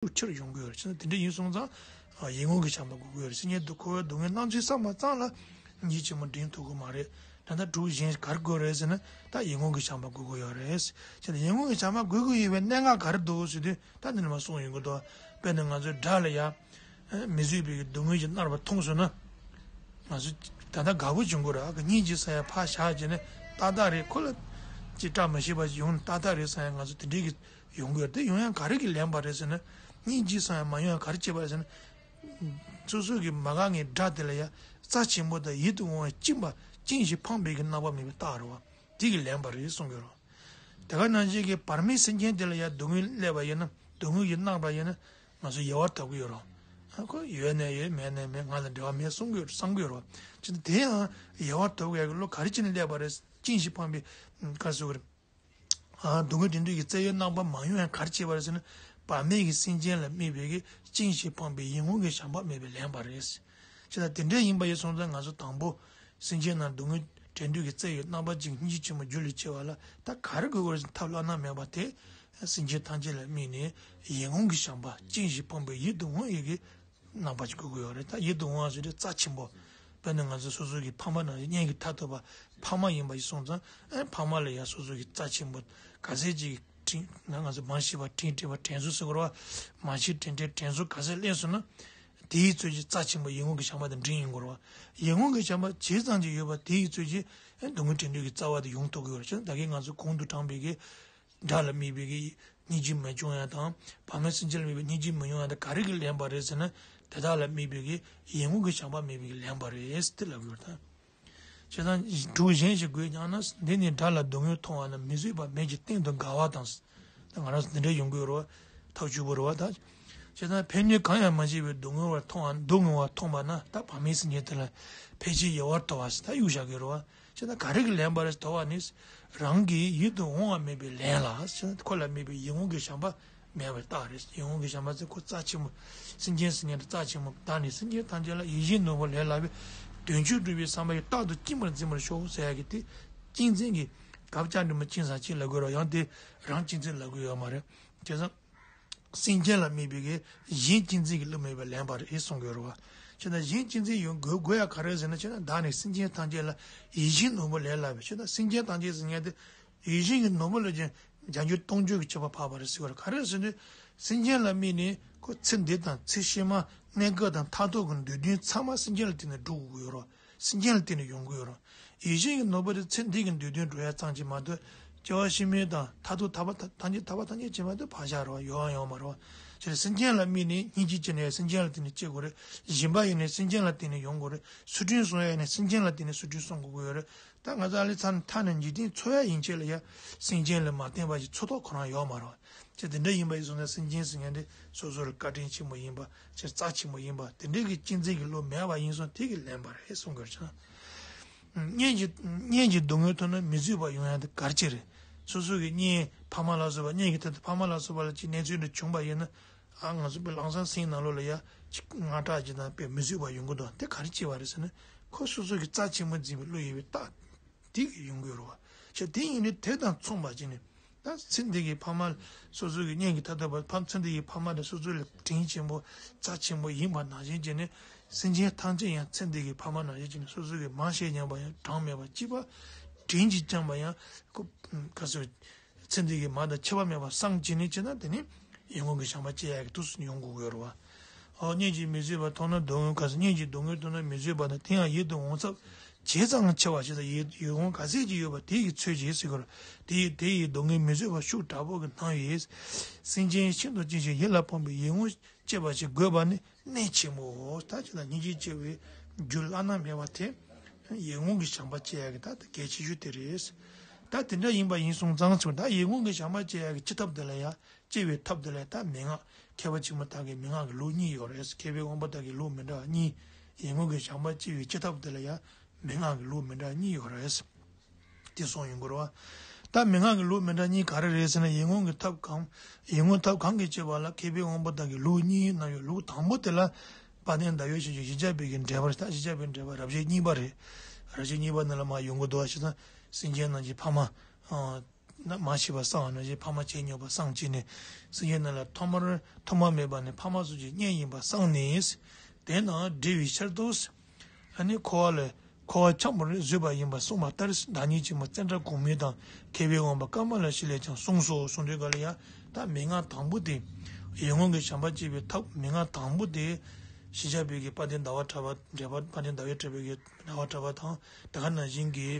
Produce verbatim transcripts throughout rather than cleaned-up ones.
ཤུགས་ཆེར་ཡོང་གི་ཡོད་རེད། བྱས་ན་དེ་འདྲ་ཡིན་སོང་ཙང་ཡིད་སྔོན་གྱི་བྱམས་པ་དགོས་ཀྱི་ཡོད་རེད། སེམས་ཅན་དུ་འཁོར་བའི་སྡུག་བསྔལ་སྣ་ཚོགས་བསམ་པ་ཙམ་ལ་སྙིང་རྗེ་ཆེན་པོ་འདྲེན་ཐུབ་ཀྱི་མ་རེད། ད་ལྟ་གྲུ་གཞན་ག་རེ་དགོས་རེད་ཟེར་ན་ད་ཡིད་སྔོན་གྱི་བྱམས་པ་དགོས་ཀྱི་ཡོད་རེད། བྱས་ན་ཡིད་སྔོན་གྱི་བྱམས་པ་དགོས་ཀྱི་ཡོད་པའི་གནད་འགག་ག་རེ་འདུག་ཟེར་དུས་ད་འདི་ནས་མར་གསུངས་ཡོང་གི་འདུག་དཔེར་ན་ང་ཚོའི་དགྲ་ལ་ཡ། མི་བཟོད་པའི་སྡུག་བསྔལ་གྱིས་མནར་བ་མཐོང་སོང་ན། ང་ཚོ་ད་ལྟ་དགའ་པོ་བྱུང་དགོས་ར་སྙིང་རྗེ་ས་ཡ་ཕར་བཞག་བྱས་ནས་ཏག་ཏག་རེད། ཁོ་ལ་ཅི་བཀྲ་མ་ཤིས་པ་ཡོང་ཏག་ཏག་རེད་ས་ཡ་ང་ཚོ་དེ་འདྲའི་གི་ཡོང་དགོས་ར། དེ་ཡོང་ཡང་ག་རེ་གི་ལན་པ་རེད་ཟེར་ན། སྙིང་རྗེ་ས་ཡ་མ་ཡོང་ཡང་ག་རེ་བྱེད་པ་རེད་ཟེར་ན། སོ་སོ་གི་མ་དགའ་ངའི་དགྲ་དེ་ལ་ཡ་རྩ་ཆེན་པོ་དང་ཡིད་དུ་འོང་བའི་སྦྱིན་པ་སྦྱིན་ཞིང་ཕངས་པའི་གི་རྣམ་པ་མེད་པའི་རྟགས་རེད་བ། དེ་གི་ལན་པ་རེད་གསུང་གི་རེད། དེ་ག་ནང་བཞིན་གྱི་བར་མའི་སེམས་ཅན་དེ་ལ་ཡང་སྡུག་བསྔལ་སླེབས་པ་ཡིན་ན་སྡུག་བསྔལ་གྱིས་མནར་བ་ཡིན་ན་ང་ཚོ་ཡལ་བར་ཐོབ་ཀྱི་ཡོད་རེད། ཁོ་ཡོད་ནའི་ཡོད་མེད་ནའི་མེད་ང་ལ་འབྲེལ་བ་མེད་གསུང་གི་ཡོད་བསམ་གི་ཡོད་རེད། ཅི་ནས་དེ་ཡང་ཡལ་བར་ཐོབ་ཀྱི་ཡོད་ཀྱི་བློ་ག་རེ་བྱས་ནས་སླེབས་པ་རེད། སྦྱིན་ཞིང་ཕངས་པའི་ག་རེ་ཟེར་དགོས་རེད། སྡུག་བསྔལ་འདྲེན་འདོད་ཀྱི་རྩལ་ཡོད་རྣམ་པ་མ་ཡོང་ཡང་ག་རེ་བྱས་པ་རེད་ཟེར་ན། བར་མའི་གི་སེམས་ཅན་ལ་དམིགས་པའི་གི་སྦྱིན་ཞིང་ཕངས་པའི་ཡིད་སྔོན་གྱི་བྱམས་པ་མེད་པའི་ལན་པ་རེད། ཅི་ལྟར་དེ་འདྲ་ཡིན་པ་ཡིན་སོང་ཙང་ང་ཚོ་དང་པོ། སེམས་ཅན་རྣམས་སྡུག་བསྔལ་འདྲེན་འདོད་ཀྱི་རྩལ་ཡོད་རྣམ་པ་གཅིག་སྙིང་རྗེ་ཆེན་པོ་རྒྱུད་ལ་སྐྱེ་བ་ལ་ད་ག་རེ་དགོས་ཀྱི་རེད་ཟེར་ན་ཐབས་བླ་ན་མེད་པ་དེ། སེམས་ཅན་ཐམས་ཅད་ལ་དམིགས་ནས་ཡིད་སྔོན་གྱི་བྱམས་པ་སྦྱིན་ཞིང་ཕངས་པའི་ཡིད་དུ་འོང་ཡི་གི་རྣམ་པ་ཅིག་དགོས་ཀྱི་ཡོད་རེད། ད་ཡིད་དུ་འོང་བ་ཟེར་དུས་རྩ་ཆེན་པོ། དཔེར་ན་ང་ཚོ་སོ་སོ་གི་ཕ་མ་ནང་བཞིན་གཉེན་གྱི་མཐར་ཐུག་པ་ཕ་མ་ཡིན་པ་ཞིག་སོང་ཙང་ཨེ་ཕ་མ་ལ་ཡང་སོ་སོ་གི་རྩ་ཆེན་པོ་ག་ཚད་ཅིག་དྲིན་ན་ང་ཚོ་མ་ཤི་བར་དྲིན་དྲན་པ་དྲན་གསོ་ཟེར་དགོས་རེད་བ། མ་ཤི་དྲིན་དྲན་དྲན་གསོ་ག་ཚད་ལེན་སོང་ན། དེའི་ཚོད་ཀྱི་རྩ་ཆེན་པོ་ཡིད་སྔོན་གྱི་བྱམས་པ་དེ་འདྲེན་ཡོང་དགོས་རེད་བ། ཡིད་སྔོན་གྱི་བྱམས་པ་ཇི་ཙམ་ཅིག་ཡོད་པ་དེའི་ཚོད་ཀྱི་ཨེ་སྡུག་བསྔལ་འདྲེན་འདོད་ཀྱི་རྩ་བ་དེ་ཡོང་ཐུབ་ཀྱི་ཡོད་རེད། ཅེས་ད་གིན་ང་ཚོ་གོང་དུ་དྲངས་པའི་གི་དགྲ་ལ་དམིགས་པའི་གི་སྙིང་རྗེ་མ་བྱུང་ཡང་དང་། བར་མའི་སེམས་ཅན་ལ་དམིགས་པའི་སྙིང་རྗེ་མ་ཡོང་ཡང་དང་ག་རེ་གི་ལན་པ་རེད་ཟེར་ན། དེ་དག་ལ་དམིགས་པའི་གི་ཡིད་སྔོན་གྱི་བྱམས་པ་མེད་པའི་གི་ལན་པ་རེད་ཟེར་དེ་ལབ་ཡོད་ད། བྱས་ཙང་དྲུག་གཞན་ཞིག་དགོས་ཀྱང་ན་འདི་ནི་དགྲ་ལ་སྡུག་བསྔལ་མཐོང་བ་ན་མི་བཟོད་པ་མེད་ཀྱི་སྟེང་དུ་དགའ་བ་དང་། ད་ང་རང་འདི་འདྲ་ཡོང་གི་ཡོད་རེད་བ། ཐབས་སྐྱོ་པོ་རེད་བ་ད། བྱས་ཙང་ཕན་གནོད་གང་ཡང་མ་བྱས་པའི་སྡུག་བསྔལ་བ་མཐོང་བ་སྡུག་བསྔལ་བ་མཐོང་པ་ན་ད་བར་མའི་སེམས་ཅན་དེ་ལ་ཕལ་ཆེར་ཡལ་བར་དོར་བ་ཞིག་ད་གཡུག་བཞག་གི་ཡོད་རེད་བ། བྱས་ཙང་ག་རེ་གི་ལན་པ་རེད་དོར་བ་ནི། རང་གི་ཡིད་དུ་འོང་བ་མེད་པའི་ལན་ལ་བྱས་ཙང་ཁོ་ལ་དམིགས་པའི་ཡིད་སྔོན་གྱི་བྱམས་པ་མེད་པར་རྟགས་རེད། ཡིད་སྔོན་གྱི་བྱམས་པ་ཚེ་ཁོ་རྩ་ཆེན་པོ། སེམས་ཅན་ཟེར་མཁན་དེ་རྩ་ཆེན་པོ་བདག་ནི་སེམས་ཅན་ཐམས་ཅད་ལ་ཡིད་བཞིན་ནོར་བུ་ལས་སླ་བའི་དོན་མཆོག་སྒྲུབ་པའི་བསམ་པ་ཡིས་རྟག་ཏུ་བསྐྱིད་པར་འཛིན་པར་ཤོག་ཟེར་ཡ་གི་དེ། གཅེས་འཛིན་གྱི་གབ་ལྕགས་འདྲ་མོ་བཅིངས་ས་ཅིག་ལབ་དགོས་ར་ཡང་དེ་རང་གཅེས་འཛིན་ལབ་དགོས་ཡོད་མ་རེད། བྱས་ཙང་། སེམས་ཅན་ལ་དམིགས་པའི་གི་གཞན་གཅེས་འཛིན་གྱི་བློ་མེད་པའི་ལན་པ་རེད་གསུང་དགོས་རེད་བ། བྱས་ཙང་གཞན་གཅེས་འཛིན་ཡོང་དགོས་དགོས་ཡ་ག་རེ་ཟེར་ན་བྱས་ཙང་བདག་ནི་སེམས་ཅན་ཐམས་ཅད་ལ་ཡིད་བཞིན་ནོར་བུ་ལས་སླ་བའི་བྱས་ཙང་སེམས་ཅན་ཐམས་ཅད་ཟེར་མཁན་དེ། ཡིད་བཞིན་གྱི་ནོར་བུ་ལས་ཀྱང་བརྒྱ་འགྱུར་སྟོང་འགྱུར་གྱི་ཁྱད་པར་འཕགས་པ་རེད་ཟེར་བ་རེད། ག་རེ་ཟེར་ན། སེམས་ཅན་ལ་དམིགས་ནས་ཁོ་ཚེ་འདི་དང་ཚེ་ཕྱི་མ་གནས་སྐབས་དང་མཐར་ཐུག་གི་འདོད་དོན་ཚང་མ་སེམས་ཅན་ལ་བརྟེན་ནས་འགྲོ་དགོས་ཀྱི་ཡོད་རེད། སེམས་ཅན་ལ་བརྟེན་ནས་ཡོང་གི་ཡོད་རེད། ཡིད་བཞིན་གྱི་ནོར་བུ་དེ་ཚེ་འདི་གི་འདོད་དོན་འགྲུབ་ཡ་ཙམ་གྱིས་མ་གཏོགས་སྐྱེ་བ་ཕྱི་མའི་དང་མཐར་ཐུག་ཐར་པ་ཐམས་ཅད་ཐར་པ་ཐམས་ཅད་ཅེས་མ་གཏོགས་བག་ཆགས་རེད་བ་ཡོང་བ་ཡོང་མ་རེད་བ། དེ་ལ་སེམས་ཅན་ལ་དམིགས་ནས་སྙིང་རྗེ་སྐྱེ་ནས་སེམས་ཅན་ལ་བརྟེན་ནས་སྐྱེ་དགོས་རེད། སྦྱིན་པ་ཡིན་ནས་སེམས་ཅན་ལ་བརྟེན་ནས་ཡོང་དགོས་རེད། ཚུལ་ཁྲིམས་སྲུང་ཡ་ཡིན་ནས་སེམས་ཅན་ལ་བརྟེན་ནས་ཚུལ་ཁྲིམས་སྲུང་དགོས་ཀྱི་ཡོད་རེད། ད་ང་ཚོ་ཨ་ལི་ཚ་ནས་མཐའ་ནས་འཇིག་རྟེན་འཚོ་ཡ་ཡིན་ཆེད་ལ་ཡ་སེམས་ཅན་ལ་མ་བརྟེན་པ་ཞིག་འཚོ་ཐབས་ཁོ་རང་ཡོད་མ་རེད་བ། ཅེས་དེ་འདྲ་ཡིན་པ་ཡིན་སོང་ན་སེམས་ཅན་ཟེར་མཁན་དེ་སོ་སོར་བཀའ་དྲིན་ཆེན་པོ་ཡིན་པ་ཅེས་རྩ་ཆེན་པོ་ཡིན་པ་དེ་འདྲའི་གི་གཅེས་འཛིན་གྱི་བློ་མེད་པ་ཡིན་སོང་དེ་གི་ལན་པ་རེད་གསུང་དགོས་ཀྱང་། གཉེན་གྱི་གཉེན་གྱི་སྡུག་བསྔལ་མཐོང་ན་མི་བཟོད་པ་ཡོང་ཡ་དེ་ག་རེ་བྱས་རེད། སོ་སོ་གི་གཉེན་ཕ་མ་ལ་སོགས་པ་གཉེན་གྱི་ཐད་དུ་ཕ་མ་ལ་སོགས་པ་ལ་ཅིག་གནས་ཚུལ་འདྲ་བྱུང་པ་ཡིན་ན་ཨ་ང་ཚོ་པའི་ལམ་སང་སེམས་ནང་ལོགས་ལ་ཡ་ཅིག་དངངས་སྐྲག་ཅིག་དང་པའི་མི་བཟོད་པ་ཡོང་གི་འདུག་དེ་ག་རེ་བྱས་པ་རེད་ཟེར་ན་ཁོ་སོ་སོ་གི་རྩ་ཆེན་པོ་འཛིན་པའི་བློ་ཡོད་པའི་རྟགས། དེ་གི་ཡོང་གི་རེད་བ། བྱས་དེ་ཡིན་དུས་དེ་དང་མཚུངས་པ་བྱས་ནས་ད་ཚེ་འདི་གི་ཕ་མ་སོ་སོ་གི་གཉེན་གྱི་ཐ་དད་པ་ཕ་ཚེ་འདི་གི་ཕ་མ་དེ་སོ་སོ་ལས་དྲིན་ཆེན་པོ་རྩ་ཆེན་པོ་ཡིན་པ་ནང་བཞིན་བྱས་ནས་སེམས་ཅན་ཐམས་ཅད་ཡང་ཚེ་འདི་གི་ཕ་མ་ནང་བཞིན་བྱས་ནས་སོ་སོ་གི་མ་བྱས་ཉམས་པ་ཡང་གྲངས་མེད་པ་གཅིག་པ་དྲིན་གྱིས་བསྐྱངས་པ་ཡང་ཁོ་ག་ཚོད་ཚེ་འདི་གི་མ་དང་ཁྱད་པར་མེད་པ་བསམ་བྱས་ནས་བྱས་ན་དེ་ནི་ཡིད་སྔོན་གྱི་བྱམས་པ་སྐྱེ་ཡག་གི་དུས་སུ་ཡོང་དགོས་ཀྱི་ཡོད་རེད་བ། ཨོ་གཉེན་གྱིས་མི་བཟོད་པ་མཐོང་ན་སྡུག་བསྔལ་ག་ཚོད་གཉེན་གྱིས་སྡུག་བསྔལ་མཐོང་ན་མི་བཟོད་པ་དང་དེ་ཡང་ཡིད་དུ་འོང་ཚབས། ཇི་ཙམ་ཆེ་བ་ཞིག་དང་ཡིད་ཡིད་འོང་ག་ཚད་ཅིག་ཡོད་པ་དེ་ཡི་ཚོད་ཅིག་ཟེར་དགོས་རེད། དེ་ཡི་དེ་ཡི་སྡུག་བསྔལ་མི་བཟོད་པ་ཤུགས་དྲག་པོ་གི་སྣང་ཡིས། སེམས་ཅན་ཤིན་ཏུ་གཅེས་ཤིང་ཡིད་ལ་ཕངས་པའི་ཡིད་འོང་སྐྱེས་པ་ཞིག་དགོས་པ་ནི་གནད་ཆེན་པོའོ། ད་ཅི་ལ་སྙིང་རྗེ་སྐྱེ་བའི་རྒྱུ་བླ་ན་མེད་པ་དེ་ཡིད་འོང་གི་བྱམས་པ་སྐྱེ་ཡག་གི་ད་གལ་ཆེ་ཤོས་དེ་རེད། ད་དེ་འདྲ་ཡིན་པ་ཡིན་སོང་ཙང་ཚུལ་ད་ཡིད་འོང་གི་བྱམས་པ་སྐྱེ་ཡག་གི་སྤྱི་ཐབས་དེ་ལ་ཡ་སྐྱེ་བའི་ཐབས་དེ་ལ་ད་མན་ངག་མཁས་པ་ཆེན་པོ་དག་གི་མན་ངག་གི་ལུགས་གཉིས་ཡོད་རེད། མཁས་པའི་དབང་པོ་དག་གི་ལུགས་མི་འདྲ་བ་གཉིས། ཡིད་འོང་གི་བྱམས་པ་སྐྱེ་བའི་སྤྱི་ཐབས་དེ་ལ་ཡང་མན་ངག་གི་ལུགས་མི་འདྲ་གཉིས་ཡོད་རེད། དེ་གསུངས་ཡོང་གི་རེད་བ། ད་མན་ངག་གི་ལུགས་མི་འདྲ་གཉིས་ག་རེ་རེད་ཟེར་ན་ཡིད་འོང་གི་ཐབས་གང་། ཡིད་འོང་ཐབས་གང་གིས་སྤྱད་པ་ལ་མཁས་པའི་དབང་པོ་དག་གི་ལུགས་གཉིས་ནང་ཡོད། ལུགས་དང་པོ་དེ་ལ་དཔལ་ལྡན་ཟླ་འོད་ཞལ་གྱི་བཞི་བརྒྱ་པའི་གི་འགྲེལ་པ་རེད། ད་བཞི་བརྒྱ་པའི་འགྲེལ་པ་རབ་བྱེད་གཉིས་པ་རེད། རབ་བྱེད་གཉིས་པ་ནང་ལ་མར་ཡོང་གི་འདུག་བ། བྱས་ཙང་སེམས་ཅན་རྣམས་ཀྱི་ཕ་མ། ན་མ་ཤི་བ་བསམ་པ་ནང་བཞིན་ཕ་མ་བྱས་མྱོང་བ་བསམ་བྱས་ནས། སེམས་ཅན་རྣམས་ལ་ཐོག་མར་ཐོག་མ་མེད་པ་ནས་ཕ་མ་སོགས་ཀྱི་གཉེན་ཡིན་པ་བསམ་ནས། དེ་རྣམས་བསྒྲལ་བའི་ཕྱིར་དུ། ཨ་ནི་འཁོར་བ་ལས་འཁོར་བ་འཁྱམས་པར་བཟོད་པ་ཡིན་པར་གསུངས་པ་ལྟར། བདག་ཉིད་ཆེན་མོ་ཙནྡྲ་གོ་མི་དང་མཁས་པའི་དབང་པོ་ཀ་མ་ལ་ཤཱི་ལས་ཀྱང་གསུངས་སོ་གསུངས་དུས་ག་ལ་ཡ། ད་མན་ངག་དང་པོ་དེ། ཡིད་སྔོན་གྱི་བྱམས་པ་སྐྱེ་བའི་ཐབས་མན་ངག་དང་པོ་དེ། ཤཱཀྱ་པའི་གི་དཔལ་ལྡན་ཟླ་བ་གྲགས་པ་འགྲེལ་པ། དཔལ་ལྡན་ཟླ་བས་འགྲེལ་པའི་གི་ཟླ་བ་གྲགས་པ་དང་། དེ་ག་ནང་བཞིན་གྱི་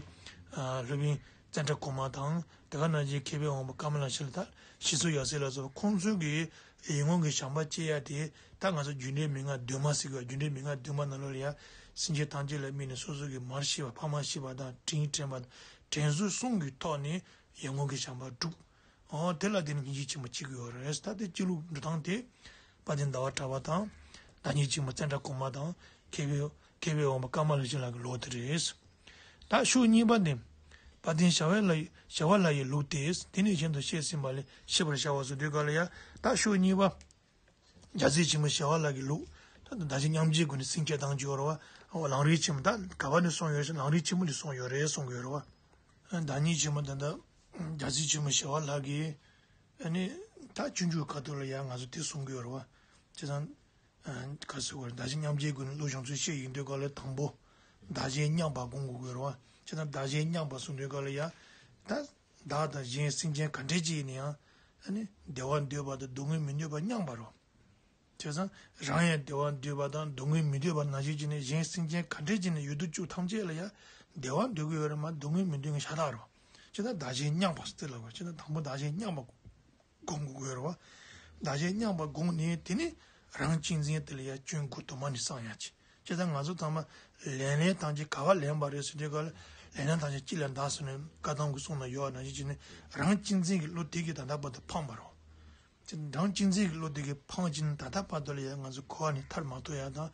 ཨ་སློབ་དཔོན་ཙནྡྲ་གོ་མ་དང་། དེ་ག་ནང་བཞིན་མཁས་པའི་དབང་པོ་ཀ་མ་ལ་ཤཱི་ལ། ད་ཞི་འཚོ་ཡབ་སྲས་ལ་སོགས་ཁོང་ཚོའི་གི་ཡིད་སྔོན་གྱི་བྱམས་པ་སྐྱེ་ཡ་དེ། ད་ང་ཚོ་རྒྱུ་འབྲས་མན་ངག་བདུན་མ་ཟེར་གི། རྒྱུ་འབྲས་མན་ངག་བདུན་མ་ནང་ལོགས་ལ་ཡ། སེམས་ཅན་ཐམས་ཅད་ལ་དམིགས་ནས་སོ་སོ་གི་མར་ཤི་བ། ཕ་མ་ཤི་བ་དང་དྲིན་དྲན་པ་དང་དྲན་གསོ་གསུམ་གྱི་ཐོག་ནས་ཡིད་སྔོན་གྱི་བྱམས་པ་བསྒྲུབ། འོ་དེ་ལ་བརྟེན་ནས་སྙིང་རྗེ་ཆེན་པོ་སྐྱེ་གི་ཡོད་རེད། ད་དེ་སྐྱེ་ལུགས་འགྲོ་སྟངས་དེ། དཔལ་ལྡན་ཟླ་བ་གྲགས་པ་དང་། བདག་ཉིད་ཆེན་མོ་ཙནྡྲ་གོ་མ་དང་། མཁས་པའི་མཁས་པའི་དབང་པོ་ཀ་མ་ལ་ཤཱི་ལ་གི་ལུགས་དེ་རེད། ད་ཤོག་གཉིས་པ་ནི། དཔལ་ལྡན་ཞི་བ་ལྷ་ཡི་ཞི་བ་ལྷ་ཡི་ལུགས་ཏེ། དེ་ནས་གཞན་དུ་བཤད་ཟིན་པ་ལས་ཤེས་པར་བྱའོ་ཟེར་དུས་ག་ལ་ཡ། ད་ཤོག་གཉིས་པ། རྒྱལ་སྲས་ཆེན་པོ་ཞི་བ་ལྷ་གི་ལུགས། ད་བདག་གཞན་མཉམ་བརྗེའི་སྒོ་ནས་སེམས་བསྐྱེད་བཏང་རྒྱུ་ཡོད་རེད་བ། འོ་ལམ་རིམ་ཆེན་མོ། ད་ག་བ་ནས་གསུངས་ཡོད་ཟེར་ན་ལམ་རིམ་ཆེན་མོ་ནས་གསུངས་ཡོད་རེད་གསུང་གི་ཡོད་རེད་བ། བདག་ཉིད་ཆེན་མོ་དེ་འདྲ། རྒྱལ་སྲས་ཆེན་པོ་ཞི་བ་ལྷ་གིས། ཨ་ནི། ད་སྤྱོད་འཇུག་ཁ་ཐུག་ལ་ཡང་ང་ཚོ་དེ་གསུང་གི་ཡོད་རེད་བ། བྱས་ཙང་། ཨ། ག་ཟེར་བ་རེད། བདག་གཞན་མཉམ་བརྗེའི་སྒོ་ནས་བློ་བྱང་ཆུབ་བཤད་ཡོང་དུས་ག་ལ་དང་པོ། བདག་གཞན་མཉམ་པར་བསྒོམ་དགོས་ཀྱི་ཡོད་རེད་བ། བྱས་ཙང་བདག་གཞན་མཉམ་པར་གསུང་དུས་ག་ལ་ཡ། ད། བདག་དང་གཞན་སེམས་ཅན་ག་འདྲས་ཅིག་ཡིན་ན་ཡང་། ཨ་ནི། བདེ་བ་འདོད་པ་དང་སྡུག་བསྔལ་མི་འདོད་པ་མཉམ་པ་རེད། བྱས་ཙང་། རང་ཡང་བདེ་བ་འདོད་པ་དང་སྡུག་བསྔལ་མི་འདོད་པ་ནང་བཞིན་བྱས་ནས་གཞན་སེམས་ཅན་ག་འདྲས་ཅིག་ནས་ཡོད་དོ་ཅོག་ཐམས་ཅད་ལ་ཡང་བདེ་བ་འདོད་ཀྱི་ཡོད་རེད་མ་སྡུག་བསྔལ་མི་འདོད་མཁན་ཤ་སྟག་རེད། བྱས་ཙང་བདག་གཞན་མཉམ་པ་ཟེར་ལབ་དགོས། བྱས་ཙང་དང་པོ་བདག་གཞན་མཉམ་པ་སྒོམ་དགོས་ཀྱི་ཡོད་རེད་བ། བདག་གཞན་མཉམ་པ་སྒོམ་ནས་དེ་ནས་རང་གཅེས་འཛིན་དེ་ལ་ཡང་སྐྱོན་དགུ་དུ་མ་ནས་སངས་ཡག་ཅིག་བྱས་ཙང་ང་ཚོ་ཚང་མ་ལན་ལན་ཐམས་ཅད་ག་བ་ལེན་པ་རེད་ཟེར་དུས་ག་ལ་ལན་ལན་ཐམས་ཅད་གཅིག་ལ་འདག་ཟེར་ནས་བཀའ་གདམས་ཀྱི་གསུང་ན་ཡོད་པ་ནང་བཞིན་བྱས་ནས་རང་གཅེས་འཛིན་གྱི་བློ་དེ་གིས་ད་ལྟ་བར་དུ་འཕངས་པ་རེད། རང་གཅེས་འཛིན་གྱི་བློ་དེ་གིས་འཕངས་བྱས་ནས་ད་ལྟ་བར་དུ་ལ་ཡང་ང་ཚོ་འཁོར་བ་ནས་ཐར་མ་ཐུབ་ཡ་དང་།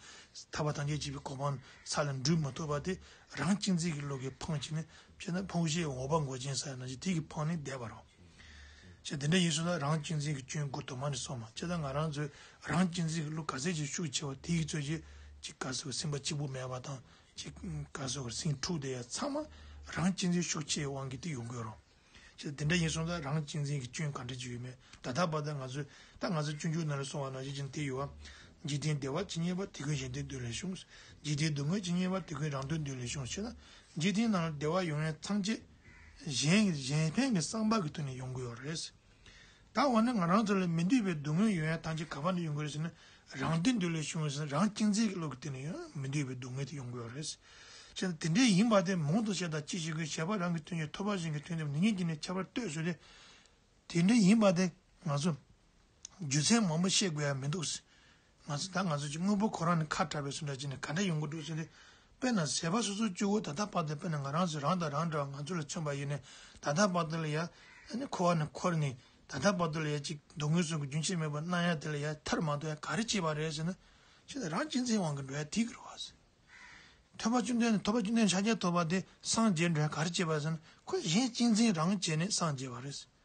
ཐར་པ་ཐམས་ཅད་མཁྱེན་པའི་གོ་འཕང་ས་ལ་འགྲུབ་མ་ཐུབ་པ་དེ་རང་གཅེས་འཛིན་གྱི་བློ་གིས་འཕངས་བྱས་ནས་བྱས་ན་ཕུང་བཤད་འོག་པ་མགོ་ཅན་ཟེར་ཡ་ནང་བཞིན་དེ་གིས་འཕངས་ནས་བསྡད་པ་རེད། བྱས་དེ་འདྲ་ཡིན་སོང་ན་རང་གཅེས་འཛིན་གྱི་སྐྱོན་དགུ་དུ་མ་ནས་སོང་མ་བྱས་ཙང་ང་རང་ཚོས་རང་གཅེས་འཛིན་གྱི་བློ་ག་ཚད་ཅིག་ཤུགས་ཆེ་བ་དེ་གིས་ཚོད་ཅིག་ཅིག་ག་ཟེར་བ་སེམས་པ་སྐྱིད་པོ་མེད་པ་དང་ཅིག་ག་ཟེར་བ་སེམས་འཁྲུག་བསྡད་ཡ་ཚང་མ་རང་གཅེས་འཛིན་ཤུགས་ཆེ་བའི་དབང་གིས་དེ་ཡོང་གི་ཡོད་རེད། ཅེས་དེ་འདྲ་ཡིན་སོང་ཙང་རང་གཅེས་འཛིན་གྱི་སྐྱོན་ག་འདྲ་ཅིག་ཡོད་མེད་ད་ལྟ་བར་དུ་ང་ཚོས་ད་ང་ཚོ་སྤྱོད་འཇུག་ནང་ལ་གསུངས་པ་ནང་བཞིན་ཅིག་དེ་ཡོད་བ། འཇིག་རྟེན་བདེ་བ་ཇི་སྙེད་པ་དེ་ཀུན་གཞན་དོན་དོན་ལས་བྱུང་། འཇིག་རྟེན་སྡུག་བསྔལ་ཇི་སྙེད་པ་དེ་ཀུན་རང་དོན་དོན་ལས་བྱུང་ཞེ་ན། འཇིག་རྟེན་ནང་ལ་བདེ་བ་ཡོང་ཡ་ཐམས་ཅད་གཞན་གཞན་ཕན་གྱི་བསམ་པ་གི་ཐོག་ནས་ཡོང་གི་ཡོད་རེད། ད་འོ་ན་ང་རང་ཚོ་ལ་མི་འདོད་པའི་སྡུག་བསྔལ་ཡོང་ཡ་ཐམས་ཅད་ག་པ་ནས་ཡོང་གི་རེད་ཟེར་ན། རང་དོན་དོན་ལས་བྱུང་ཟེར་ན་རང་གཅེས་འཛིན་གྱི་བློ་གི་སྟེང་ནས་ཡང་མི་འདོད་པའི་སྡུག་བསྔལ་དེ་ཡོང་གི་ཡོད་རེད། བྱས་ཙང་དེ་འདྲའི་ཡིན་པ་དེ་མང་དུ་བཤད་དང་ཅི་ཞིག་གིས་བྱས་པ་རང་གི་དོན་གྱི་ཐོས་པ་བཞིན་གྱི་དོན་དེ་ནི་ཉིད་ཀྱིས་ནི་ཁྱད་པར་ལྟོས་ཟེར་ཏེ། དེ་འདྲ་ཡིན་པ་དེ་ང་ཚོ་རྒྱུ་མཚན་མང་པོ་བཤད་དགོས་ཡ་མི་འདུག་ང་ཚོ་ད་ང་ཚོ་ཅིག་དངོས་པོ་ཁོ་རང་ནི་ཁ་བྲལ་བའི་སུ་འདྲ་ཅིག་ནི་ག་འདྲ་ཡོང་གི་འདུག་ཟེར་ཏེ། དཔེར་ན་བྱས་པ་སོ་སོ་སྐྱེ་བོ་ད་ལྟ་བར་དུ་དཔེར་ན་ང་རང་ཚོ་རང་དང་རང་འདྲ་བ་ང་ཚོ་ལ་མཚོན་པ་ཡིན་ནའི་ད་ལྟ་བར་དུ་ལ་ཡ་ཨ་ནི་འཁོར་བ་ནི་འཁོར་ནས་ད་ལྟ་བར་དུ་ལ་ཡ་ཅིག་སྡུག་བསྔལ་གསུམ་གྱི་རྒྱུན་ཆད་མེད་པར་སྣང་ཡ་དེ་ལ་ཡ་ཐར་མ་ཐུབ་ཡ་ག་རེ་བྱས་པ་རེད་ཟེར་ན། ཁྱེད་རང་གཅེས་འཛིན་དབང་གིས་འགྲོ་ཡ་དེ་གི་རེད་བ་ཟེར། ཐོས་པ་བཅོམ་ལྡན་ཐོས་པ་བཅོམ་ལྡན་ཕྱག་རྒྱ་ཐོབ་པ་དེ་སངས་རྒྱས་འགྲོ་ཡ་ག་རེ་བྱས་པ་ཟེར་ན་ཁོས་གཞན་གཅེས་འཛིན་རང་བྱས་ནས་སངས་རྒྱས་པ་རེད།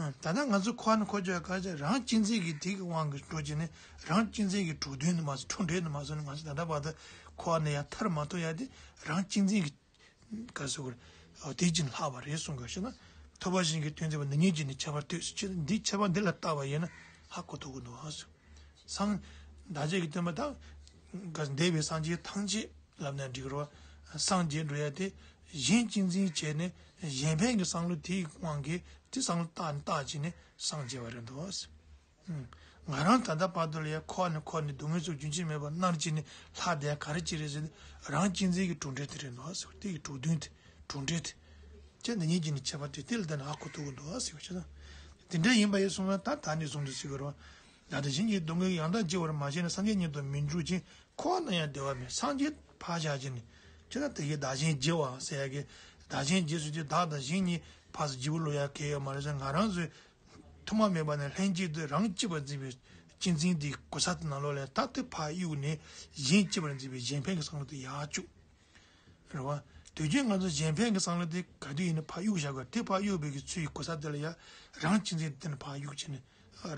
ཨ། ད་ལྟ་ང་ཚོ་འཁོར་བ་ནས་འཁོར་བཅུག་ཡ་ག་རེ་བྱས་རང་གཅེས་འཛིན་གྱི་དེ་གི་དབང་གིས་འགྲོ་བྱས་ནས་རང་གཅེས་འཛིན་གྱི་དྲུག་དོན་ནི་མ་སོང་འཁྲུག་འདྲེས་ནི་མ་སོང་ནས་ང་ཚོ་ད་ལྟ་བར་དུ་འཁོར་བ་ནས་ཡ་ཐར་མ་ཐུབ་ཡ་དེ་རང་གཅེས་འཛིན་གྱི་ག་ཟེར་དགོས་རེད། དེ་བཞིན་ལྷག་པ་རེད་གསུང་གི་ཞེ་ན། ཐོས་པ་བཞིན་གྱི་དོན་མཛད་པ་ནི་ཉིད་ཀྱིས་ནི་ཁྱད་པར་ལྟོས་ཟེར་ཅེས་འདི་ཁྱད་པར་འདི་ལ་བལྟ་བ་ཡིན་ན་ཧ་གོ་ཐུབ་ཀྱི་འདུག་ཨ་ཟེར། སངས་བདག་ཅག་གི་སྟོན་པ་དང་འདས་པའི་སངས་རྒྱས་ཐམས་ཅད་ལབ་ན་འགྲིག་གི་རེད་བ། སངས་རྒྱས་འགྲོ་ཡ་དེ་གཞན་གཅེས་འཛིན་བྱས་ནས་གཞན་ཕན་གྱི་བསམ་བློ་དེའི་དབང་གིས་དེ་བསམ་བློ་བཏང་བཏང་བྱས་ནས་སངས་རྒྱས་པ་རེད་འདུག་ཨ་ཟེར། ང་རང་ད་ལྟ་བར་དུ་ལ་ཡ་འཁོར་བ་ནས་འཁོར་ནས་སྡུག་བསྔལ་སོགས་རྒྱུན་ཆད་མེད་པར་མནར་བྱས་ནས་ལྷག་བསྡད་ག་རེ་བྱས་རེད་ཟེར་ན་རང་གཅེས་འཛིན་གྱི་གྲུབ་འབྲས་དེ་རེད་འདུག་ཟེར་བ་དེ་གི་གྲུབ་དོན་དེ་གྲུབ་འབྲས་དེ། ཅེས་འདི་ཉིད་ཀྱིས་ནི་ཁྱད་པར་ལྟོས་དེ་ལ་བརྟེན་ནས་ཧ་གོ་ཐུབ་ཀྱི་འདུག་ཟེར་བ་ཞེ་ན། དེ་འདྲ་ཡིན་པ་ཡིན་གསུངས་ན་ད་ད་ནི་གསུངས་འདུག་ཟེར་གི་རེད་བ། བདག་དང་གཞན་གྱི་སྡུག་བསྔལ་ཡང་དག་བརྗེ་བར་མ་བྱས་ན་སངས་རྒྱས་ཉིད་དུ་མི་འགྱུར་ཞིང་འཁོར་བ་ན་ཡང་བདེ་བ་མེད། སངས་རྒྱས་ཕར་བཞག་བྱས་ནས་ཅེ་ན་དེ་གའི་བདག་གཞན་བརྗེ་བ་ཟེར་ཡ་གི་བདག་གཞན་བརྗེ་ཟེར་དུས་བདག་དང་གཞན་གཉིས་ཕར་ཚུར་བརྗེ་པོ་ལོ་ཡ་གལ་ཡོད་མ་རེད་ཟེར། ང་རང་ཚོས་ཐོག་མ་མེད་པ་ནས་ལྷན་སྐྱེས་དུས་རང་གཅེས་པར་འཛིན་པའི་གཅེས་འཛིན་དེའི་གོ་ས་དེ་ནང་ལོགས་ལ་ད་དེ་ཕར་གཡུགས་ནས་གཞན་གཅེས་པར་འཛིན་པའི་གཞན་ཕན་གྱི་བསམ་བློ་དེ་ཡར་བཅུག་རེད་བ། དུས་རྒྱུན་ང་ཚོ་གཞན་ཕན་གྱི་བསམ་བློ་དེ་ག་དུས་ཡིན་ན་ཕར་གཡུག་བཞག་དགོས། དེ་ཕར་གཡུག་པའི་གི་ཚུལ་གྱི་གོ་ས་དེ་ལ་ཡ་རང་གཅེས་འཛིན་དེ་ནི་ཕར་གཡུག་བྱས་ནས་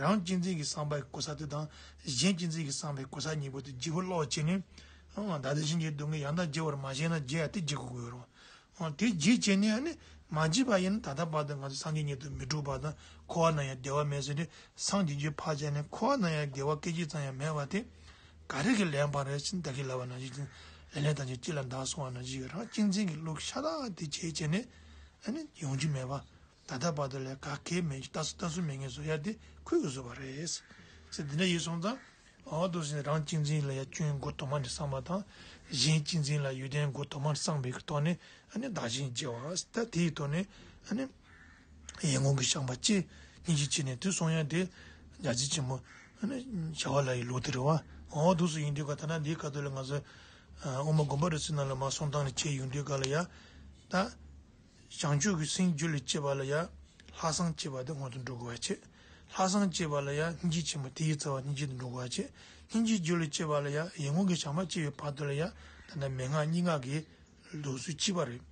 རང་གཅེས་འཛིན་གྱི་བསམ་པ་གི་གོ་ས་དེ་དང་གཞན་གཅེས་འཛིན་གྱི་བསམ་པའི་གོ་ས་གཉིས་པོ་དེ་བརྗེ་པོ་ཀློག་བྱས་ནས་ཨང་བདག་དང་གཞན་གྱི་སྡུག་བསྔལ་ཡང་དག་བརྗེ་བར་མ་བྱས་ན་བརྗེ་ཡ་དེ་བརྗེ་དགོས་ཀྱི་ཡོད་རེད་བ། ཨང་དེ་བརྗེ་བྱས་ནས་ཨ་ནི་ མ་བྱས་པ་ཡིན་ན་ད་ལྟ་བར་དུ་ང་ཚོ་སངས་རྒྱས་མྱུར་དུ་མི་འགྲོ་བ་དང་། འཁོར་བ་ན་ཡང་བདེ་བ་མེད་ཟེར་ཏེ། སངས་རྒྱས་རྒྱུ་ཕར་བཞག་ནས་འཁོར་བ་ན་ཡང་བདེ་བ་སྐད་ཅིག་ཙམ་ཡང་མེད་པ་དེ་ག་རེ་གི་ལན་འབའ་རེད་ཟེར་ན། ད་གིན་ལབ་པ་ནང་བཞིན། ལེ་ལན་དང་གཅིག་ལ་བདག་སོང་བ་ནང་བཞིན། རང་གཅེས་འཛིན་གྱི་བློ་ཤ་སྟག་དེ་བྱས་བྱས་ནས། ཨ་ནི་ཡོང་རྒྱུ་མེད་པ། ད་ལྟ་བར་དུ་ལ་ག་གེ་མེད་རྒྱུ། ལྟ་སུ་ལྟ་སུ་མེད་མཁན་བཟོ་ཡ་དེ་ཁོའི་བཟོ་བ་རེད་ཟེར། འདི་འདྲ་ཡིན་སོང་ཙང་། འོ་འདུག་ཟེར་ནས་རང་གཅེས་འཛིན་ལ་ཡ་སྐྱོན་མགོ་དུ་མ་ནས་བསམ་པ་དང་། གཞན་གཅེས་འཛིན་ལ་ཡོན་ཏན་མགོ་དུ་མ་ནས་བསམ་པའི་གི་ཐོག་ནས། ཨ་ནི་བདག་གཞན་བརྗེ་བ། ད་དེའི་ཐོག་ནས་ཨ་ནི་ཡིད་སྔོན་གྱི་བྱམས་པ་སྐྱེ། སྙིང་རྗེ་སྐྱེས་ནས་དེ་སོང་ཡ་དེ་རྒྱལ་སྲས་ཆེན་པོ་ཨ་ནི་བྱ་བ་ལ་ཡི་ལོ་དེ་རེད་བ། འོ་འདུག་སེ་ཡིན་དུས་ག་ད་ལྟ་འདིའི་སྐབས་དུ་ལ་ང་ཚོ་དབུ་མ་དགོངས་པ་རབ་གསལ་ནང་ལ་མར་གསུང་སྟངས་ལ་བྱས་ཡོང་དུས་ག་ལ་ཡ། ད། བྱང་ཆུབ་ཀྱི་སེམས་རྒྱུད་ལ་སྐྱེས་པ་ལ་ཡང་ལྷག་བསམ་སྐྱེས་པ་དེ་སྔོན་དུ་འགྲོ་དགོས་པ་བྱེད། ལྷག་བསམ་སྐྱེས་པ་ལ་ཡང་སྙིང་རྗེ་ཆེན་པོ་དེ་ཡི་རྩ་བ་སྙིང་རྗེ་དུ་འགྲོ་དགོས་པ་བྱེད། སྙིང་རྗེ་རྒྱུད་ལ་སྐྱེས་པ་ལ་ཡང་ཡིད་སྔོན་གྱི་བྱམས་པ་སྐྱེ་བའི་བར་དུ་ལ་ཡང་ད་ལྟ་མན་ངག་སྙན་ངག་གི་ལུགས་སྲོལ་གཅིག་པ་རེད།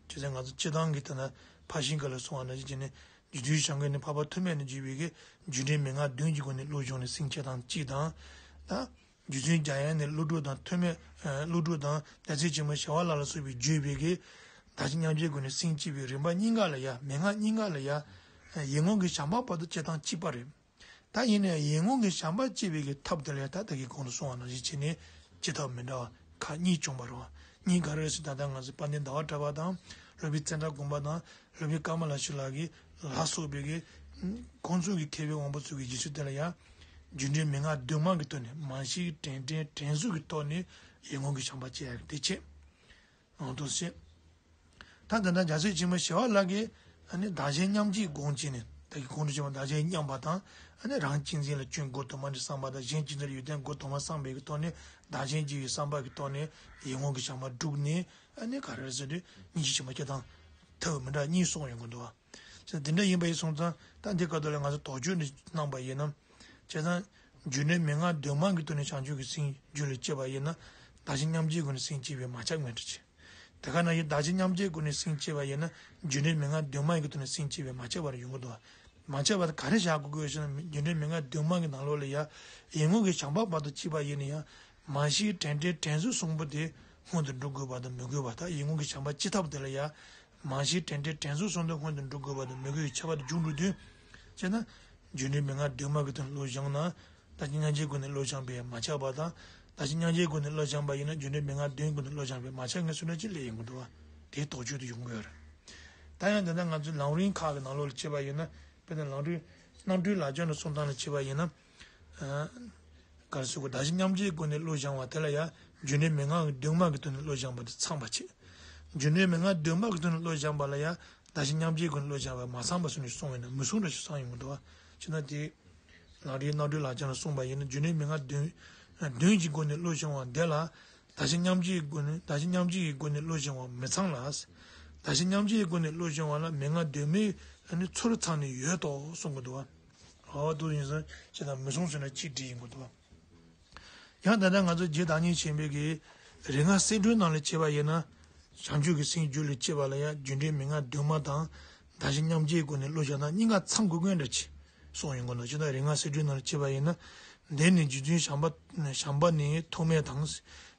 བྱས་ཙང་ང་ཚོ་སྤྱི་བཏང་གི་ད་ལྟ་ཕར་ཕྱིན་ག་ལ་སོང་བ་ནང་བཞིན་བྱས་ནས། རྗེ་བཙུན་བྱམས་མགོན་ནས་འཕགས་པ་ཐོགས་མེད་ནས་བརྒྱུད་པའི་གི་རྒྱུ་འབྲས་མན་ངག་བདུན་གྱི་སྒོ་ནས་བློ་སྦྱོང་ནས་སེམས་བསྐྱེད་སྟངས་གཅིག་དང་། ད། རྗེ་བཙུན་འཇམ་དབྱངས་ནས་ཀླུ་སྒྲུབ་དང་ཐོགས་མེད། ཀླུ་སྒྲུབ་དང་རྒྱལ་སྲས་ཆེན་པོ་ཞི་བ་ལྷ་ལ་སོགས་པས་བརྒྱུད་པའི་གི་བདག་གཞན་མཉམ་བརྗེའི་སྒོ་ནས་སེམས་བསྐྱེད་པའི་རིམ་པ་གཉིས་ཀ་ལ་ཡ། མན་ངག་གཉིས་ཀ་ལ་ཡ། ཡིད་སྔོན་གྱི་བྱམས་པ་བར་དུ་སྐྱེ་སྟངས་གཅིག་པ་རེད། ད་ཡིན་ནའི་ཡིད་སྔོན་གྱི་བྱམས་པ་སྐྱེ་བའི་གི་ཐབས་དེ་ལ་ཡ། ད་ད་གིན་གོང་དུ་གསུངས་པ་ནང་བཞིན་བྱས་ནས་ཅི་ཐབས་མི་འདྲ་བ་ཁག་གཉིས་བྱུང་བ་རེད་བ། གཉིས་ག་རེ་ཟེར་ད་ལྟ་ང་ཚོ་དཔལ་ལྡན་ཟླ་བ་གྲགས་པ་དང་། སློབ་དཔོན་ཙནྡྲ་དགོན་པ་དང་། སློབ་དཔོན་ཀ་མ་ལ་ཤཱི་ལ་གི་ལ་སོགས་པའི་གི་ཁོང་ཚོ་གི་མཁས་པའི་དབང་པོ་ཚོ་གི་རྗེས་སུ་དེ་ལ་ཡང་རྒྱུ་འབྲས་མན་ངག་བདུན་མ་གི་ཐོག་ནས། མ་ཤེས་དྲན་དྲན་དྲན་གསོ་གི་ཐོག་ནས་ཡིད་སྔོན་གྱི་བྱམས་པ་སྐྱེ་ཡག་གི་དེ་བྱེད། ཨང་དུ་བྱེད། ད་ད་ལྟ་རྒྱལ་སྲས་ཆེན་པོ་ཞི་བ་ལྷ་གིས་ཨ་ནི་བདག་གཞན་མཉམ་བརྗེའི་སྒོ་ནས་བྱས་ནས། ད་གིན་གོང་དུ་བྱས་པ་བདག་གཞན་མཉམ་པ་དང་། ཨ་ནི་རང་གཅེས་འཛིན་ལ་སྐྱོན་མགོ་དུ་མ་ནས་བསམ་པ་དང་། གཞན་གཅེས་འཛིན་ལ་ཡོན་ཏན་མགོ་དུ་མ་བསམ་པའི་གི་ཐོག་ནས། བདག་གཞན་བརྗེ་བའི་བསམ་པ་གི་ཐོག་ནས་ཡིད་སྔོན་གྱི་བྱམས་པ་བསྒྲུབས་ནས། ཨ་ནི་ག་རེ་ཟེར་དུས་སྙིང་རྗེ་ཆེན་པོ་སྐྱེ་སྟངས་ཐབས་མི་འདྲ་གཉིས་གསུངས་ཡོང་གི་འདུག་བ། དེ་འདྲ་ཡིན་པ་ཡིན་སོང་ཙང་། ད་འདི་སྐབས་དུ་ལ་ང་ཚོ་དོགས་གཅོད་འདི་གནང་པ་ཡིན་ན། བྱས་ཙང་རྒྱུ་འབྲས་མན་ངག་བདུན་མ་གི་ཐོག་ནས་བྱང་ཆུབ་ཀྱི་སེམས་རྒྱུད་ལ་སྐྱེས་པ་ཡིན་ན། བདག་གཞན་མཉམ་བརྗེའི་སྒོ་ནས་སེམས་བསྐྱེད་པས་མ་ཁྱབ་ངེས་འགྲོ་བྱེད། དེ་ག་ནང་བཞིན་བདག་གཞན་མཉམ་བརྗེའི་སྒོ་ནས་སེམས་བསྐྱེད་པ་ཡིན་ན། རྒྱུ་འབྲས་མན་ངག་བདུན་མ་གི་ཐོག་ནས་སེམས་བསྐྱེད་པས་མ་ཁྱབ་པར་ཡོང་གི་འདུག་བ། མ་ཁྱབ་པ་དེ་ག་རེ་བཞག་དགོས་ཀྱི་ཡོད་ཟེར་ན། རྒྱུ་འབྲས་མན་ངག་བདུན་མ་གི་ནང་ལོགས་ལ་ཡ། ཡིད་སྔོན་གྱི་བྱམས་པ་བར་དུ་གཅིག་པ་ཡིན་ན་ཡང་། མ་ཤེས་དྲན་དྲན་དྲན་གསོ་གསུམ་པོ་དེ་སྔོན་དུ་འགྲོ་དགོས་པ་དང་མི་དགོས་པ། ད་ཡིད་སྔོན་གྱི་བྱམས་པ་སྐྱེ་ཐབས་དེ་ལ་ཡ། མ་ཤེས་དྲན་དྲན་དྲན་གསོ་གསུམ་དེ་སྔོན་དུ་འགྲོ་དགོས་པ་དང་མི་དགོས་པའི་ཁྱད་པར་དུ་འཇུག་འགྲོ་དུས། བྱས་ན། རྒྱུ་འབྲས་མན་ངག་བདུན་མ་གི་དོན་བློ་སྦྱངས་ན། བདག་གཞན་མཉམ་བརྗེའི་སྒོ་ནས་བློ་སྦྱངས་པས་མ་ཁྱབ་པ་དང་། བདག་གཞན་མཉམ་བརྗེའི་སྒོ་ནས་བློ་སྦྱངས་པ་ཡིན་ན། རྒྱུ་འབྲས་མན་ངག་བདུན་སྒོ་ནས་བློ་སྦྱངས་པས་མ་ཁྱབ་ངེས་སུ་འདྲ་ཅིག་སླེབས་ཡོང་གི་འདུག་བ། དེའི་དོགས་གཅོད་དུ་ཡོང་གི་ཡོད་རེད། ད་ཡང་དེ་ལྟར་ང་ཚོའི་ལམ་རིམ་ཁག་གི་ནང་ལོགས་ལ་བྱས་པ་ཡིན་ན། དཔེར་ན་ལམ་རིམ་རྣམ་གྲོལ་ལག་ཆ་ནས་གསུང་སྟངས་ལ་བྱས་པ་ཡིན་ན། ག་རེ་ཟེར་དགོས། བདག་གཞན་མཉམ་བརྗེའི་སྒོ་ནས་བློ་སྦྱང་བ་དེ་ལ་ཡང་རྒྱུ་འབྲས་མན་ངག་གི་བདུན་མ་གི་ཐོག་ནས་བློ་སྦྱང་བ་དེ་ཚང་བ་བྱེད། རྒྱུ་འབྲས་མན་ངག་བདུན་མ་གི་ཐོག་ནས་བློ་སྦྱང་བ་ལ་ཡང་བདག་གཞན་མཉམ་བརྗེའི་སྒོ་ནས་བློ་སྦྱང་བ་མ་ཚང་བ་སོང་ནས་གསུངས་པས་ན་མི་གསུང་འདྲ་ཞིག་བསམ་ཡོང་གི་འདུག་བ། བྱས་ན་དེ་ལམ་རིམ་རྣམ་གྲོལ་ལག་ཆ་ལ་གསུངས་པ་ཡིན་ན། རྒྱུ་འབྲས་མན་ངག་བདུན་བདུན་གྱི་སྒོ་ནས་བློ་སྦྱང་བ་འདི་ལ། བདག་གཞན་མཉམ་བརྗེའི་སྒོ་ནས། བདག་གཞན་མཉམ་བརྗེའི་སྒོ་ནས་བློ་སྦྱང་བ་མི་ཚང་ལ། བདག་གཞན་མཉམ་བརྗེའི་སྒོ་ནས་བློ་སྦྱང་བ་ལ་མན་ངག་བདུན་མའི་ཚུལ་ཚང་ནས་ཡོད་དོ་གསུང་གི་འདུག་བ། འོ་འདུག་ཡིན་ཙང་བྱས་ན་མི་གསུང་ཟེར་ན་གཅིག་འགྲིག་ཡིན་དགོས་འདུག་བ། ཡང་ད་ལྟ་ང་ཚོ་རྗེ་བདག་ཉིད་ཆེན་པོའི་གི་རིག་སྔགས་གསེར་ཕྲེང་ནང་ལ་བྱས་པ་ཡིན་ན། བྱང་ཆུབ་ཀྱི་སེམས་རྒྱུད་ལ་སྐྱེས་པ་ལ་ཡང་རྒྱུ་འབྲས་མན་ངག་བདུན་མ་དང་། བདག་གཞན་མཉམ་བརྗེའི་སྒོ་ནས་བློ་སྦྱང་སྟངས་གཉིས་ཀ་ཚང་དགོས་ཀྱི་འདྲ་ཅིག་གསུངས་ཡོང་གི་འདུག་བྱས་ན་རིག་སྔགས་གསེར་ཕྲེང་ནང་ལ་བྱས་པ་ཡིན་ན། འདི་ནི་རྗེ་བཙུན་བྱམས་པ་བྱམས་པ་ནི་ཐོགས་མེད་དང་།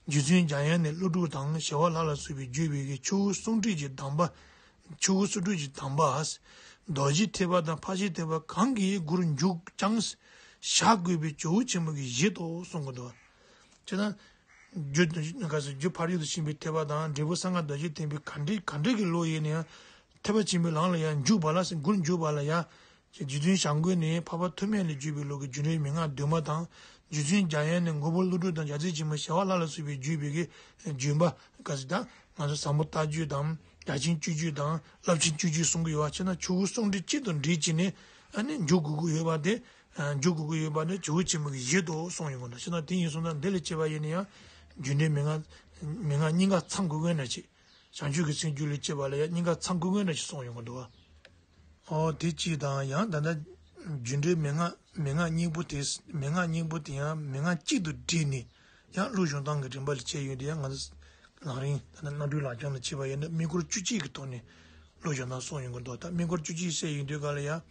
རྗེ་བཙུན་འཇམ་དབྱངས་ནི་ཀླུ་སྒྲུབ་དང་། ཞི་བ་ལྷ་ལ་སོགས་པས་བརྒྱུད་པའི་གི་ཆོས་སྐུ་གསུང་ཐུགས་ཀྱི་གདམས་པ། ཆོས་སྐུ་གསུང་ཐུགས་ཀྱི་གདམས་པ། རྡོ་རྗེ་ཐེག་པ་དང་ཕར་ཕྱིན་ཐེག་པ་གང་གི་སྒོར་འཇུག་ཀྱང་བཞག་དགོས་པའི་ཇོ་བོ་ཆེན་པོ་གི་གཞི་དོ་གསུང་གི་འདུག་བྱས་ན། རྒྱུ་ག་ཟེར་རྒྱུ་ཕར་ཕྱིན་དུ་ཕྱིན་པའི་ཐེག་པ་དང་། འབྲས་བུ་གསང་སྔགས་རྡོ་རྗེ་ཐེག་པའི་ག་འདྲའི་ག་འདྲའི་གི་བློ་ཡིན་ན་ཡང་། ཐེག་པ་ཆེན་པོའི་ལམ་ལ་ཡང་འཇུག་པ་ལ་ཟེར། སྒོར་འཇུག་པ་ལ་ཡང་། རྗེ་བཙུན་བྱམས་མགོན་ནས་འཕགས་པ་ཐོགས་མེད་ལ་བརྒྱུད་པའི་ལུགས་ཀྱི་རྒྱུ་འབྲས་མན་ངག་བདུན་མ་དང་། རྗེ་བཙུན་འཇམ་དབྱངས་ནས་མགོན་པོ་ཀླུ་སྒྲུབ་དང་རྒྱལ་སྲས་ཆེན་པོ་ཞི་བ་ལྷ་ལ་སོགས་པས་བརྒྱུད་པའི་གི་བརྒྱུད་པ་ག་ཟེར། ད་ང་ཚོ་ཟབ་མོ་ལྟ་བརྒྱུད་དང་། རྒྱ་ཆེན་སྤྱོད་བརྒྱུད་དང་། རླབས་ཆེན་སྤྱོད་བརྒྱུད་གསུང་གི་ཡོད་པ་བྱས་ན། ཆོས་སྐུ་གསུང་ཐུགས་གཅིག་ཏུ་འདྲེས་བྱས་ནས་ཨ་ནི་འཇུག་དགོས་ཀྱི་ཡོད་པ་དེ། འཇུག་དགོས་ཀྱི་ཡོད་པ་ནི་ཇོ་བོ་ཆེན་པོ་གི་གཞི་དོ་གསུངས་ཡོང་གི་འདུག་བྱས་ན་དེ་ཡིན་སོང་ན་འདི་ལ་བྱས་པ་ཡིན་ན་ཡང་རྒྱུ་འབྲས་མན་ངག་མན་ངག་གཉིས་ཀ་ཚང་དགོས་ཀྱི་འདྲ་ཅིག་བྱང་ཆུབ་ཀྱི་སེམས་རྒྱུད་ལ་སྐྱེས་པ་ལ་ཡང་གཉིས་ཀ་ཚང་དགོས་ཀྱི་འདྲ་ཅིག་གསུངས་ཡོང་གི་འདུག་བ། ཨོ་དེ་གཅིག་དང་། ཡང་ད་ལྟ་རྒྱུ་འབྲས་མན་ངག་མན་ངག་སྙིང་པོ་དེ། མན་ངག་སྙིང་པོ་དེ་ཡང་མན་ངག་གཅིག་ཏུ་བསྒྲིལ་ནས་ཡང་བློ་སྦྱོང་སྟངས་ཀྱི་རིམ་པ་ལ་བྱས་ཡོང་དུས། ཡང་ང་ཚོ་ལམ་རིམ་ད་ལྟ་རྣམ་གྲོལ་ལག་བཅངས་ལ་བྱས་པ་ཡིན་ན། དམིགས་སྐོར་བཅུ་གཅིག་གི་ཐོག་ནས་བློ་སྦྱོང་སྟངས་གསུངས་ཡོང་གི་འདུག་ད་དམིགས་སྐོར་བཅུ་གཅིག་བཤད་ཡོང་དུས་ག་ལ་ཡང་།